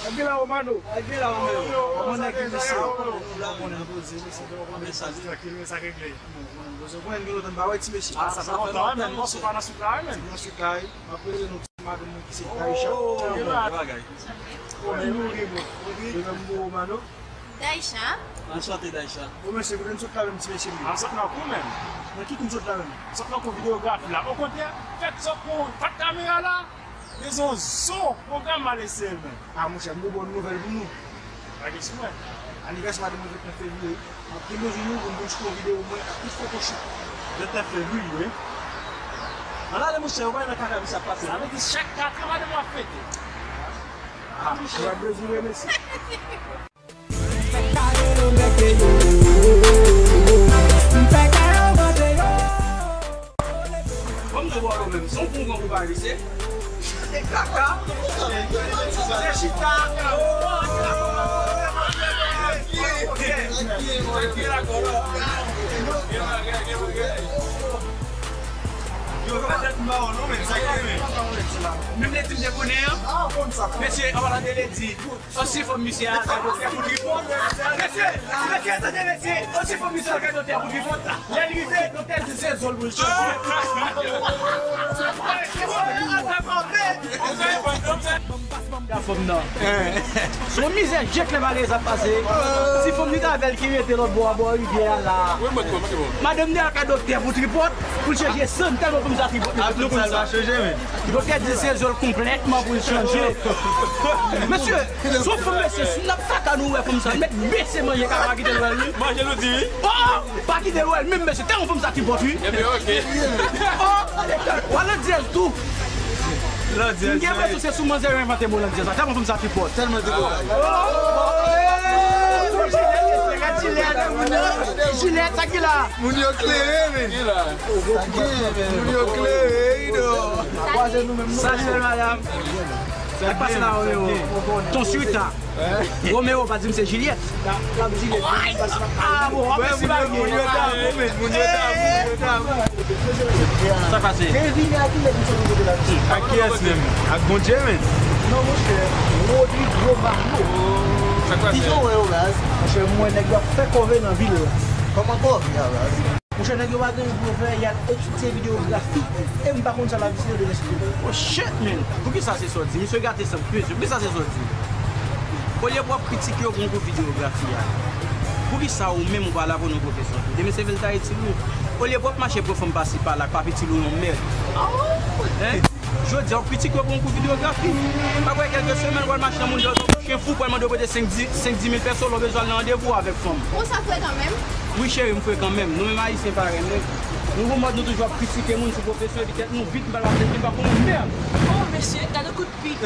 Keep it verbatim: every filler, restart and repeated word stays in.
Abila Romano. Abila Romano. Kòman nèg yo, mesye? Ou konnen, poze, mesye, ou konnen sa. Trankil, men sa regle. Bon, bon, bon, bon, gen lontan m pa wè ti mesye. Ah, sa fè lontan, men, bòs, ou pa nan souk la, men. Nan souk la, wi. M ap prezante nou ti madanm mwen ki se Daisha. Oh, gen bagay. Kòman nou ye, bon? Gen menm bon Romano. Daisha. Anchante, Daisha. Bon, mesye, kote n sot la menm, ti mesye m yo? Ah, m sot nan kou menm. Nan ki kou n sot la menm? M sot nan kou videyografi la. Okontrè, fèt sot pou fèt kamera la. Rezon zo pwogram malese men. Ah, monchè, m gon bon nouvèl pou nou. Pa gen sou mwen. Anivèsè madanm mwen vennèf fevriye. M ap gen bezwen nou pou m jwenn yon videyo mwen ak tout foto shoot. Vennèf fevriye, wi. Ann ale, monchè, ou pa nan kaka misye ap pase. Sa vle di chak katran madanm w ap fete. Ah, monchè. Ou ap bezwen remèsye. Kòm nou bò yo menm, se yon kongon pou pa vise. Se kaka. Se chita. Yo, pa tèt mò, non, men sa ki men. Menm lè di m te konnen an. Mesye, an palan de ledi. Osi fò misye al kay doktè pou tripòt. Mesye, mesye, tande mesye. Osi fò misye al kay doktè pou tripòt. Lè l rive, doktè di se zo l pou l chanje. Gafòm nan. Se yon mizè je klè malere sa pase. Ti fanm li t avè l ki rete lòt bò a bò rivyè a la. Madanm li al kay doktè pou tripòt, pou l chanje san, tèlman fanm sa tripòt. Doktè di se zo l konplètman pou l chanje. Mesye, se yon fanm mesye, si n ap kaka nou wè fanm sa, li mèt bese manje kaka, pa kite l wè l, wi. Manje nou di, wi. Oh, pa kite l wè l menm mesye, tèlman fanm sa tripòt, wi. Ebyen, oke. Oh, w a landyèz tou. M gen enpresyon se sou manzè yo envante mo landyèz la, tèlman fanm sa tripòt. Tèlman tripòt. Oh, oh, oh, oh, oh, Jilèt, Jilèt, sa ki la? Moun yo klere, men. Moun yo klere, wi, non. Sa jèn, madanm. Sa k pase la, Romeo? Ton Suita. Romeo pa di m se Juliette. Ah, bon, w ap resi bagay. Moun yo damou, men. Moun yo damou, moun yo damou. Sa pase? Ak kiyès menm? Ak Bondye, men. Non, monchè. Rodrigo Mario. Sa k pase? Kijan w wè yo, baz? Monchè, m wè nèg yo ap fè kòve nan vil la. Kòman kòve a, baz? Monchè, nèg yo pa gen anyen pou yo fè, y ap etidye videyografi. E m pa konn sa lavi se de lespri. Oh shit, man! Poukisa se sa w di? Misye gate san pye, poukisa se sa w di? Olye pou w ap kritike yo pou yon kou videyografi a, poukisa ou menm ou pa la pou nou pwofesyon tou? Demen se vin ta itil ou. Olye pou w ap mache pran fanm pasi pala, k p ap itil ou yon mèd. Hein? Jodi a, w kritike yo pou yon kou videyografi. Pa kwè kèlke semèn, w al mache nan moun dèyè, yon chen fou, pral mande w prete senk, dis, senk, dis mil pèso, lè w bezwen al nan randevou avèk fanm. Ou sa frekan menm? Wi, cheri, m frekan menm. Nou menm Ayisyen parèy, men nou gon mòd nou toujou ap kritike moun sou pwofesyon, epi tèt nou vid, m pral mache, m pa konn yon mèd. Oh, mesye, gade kout pik.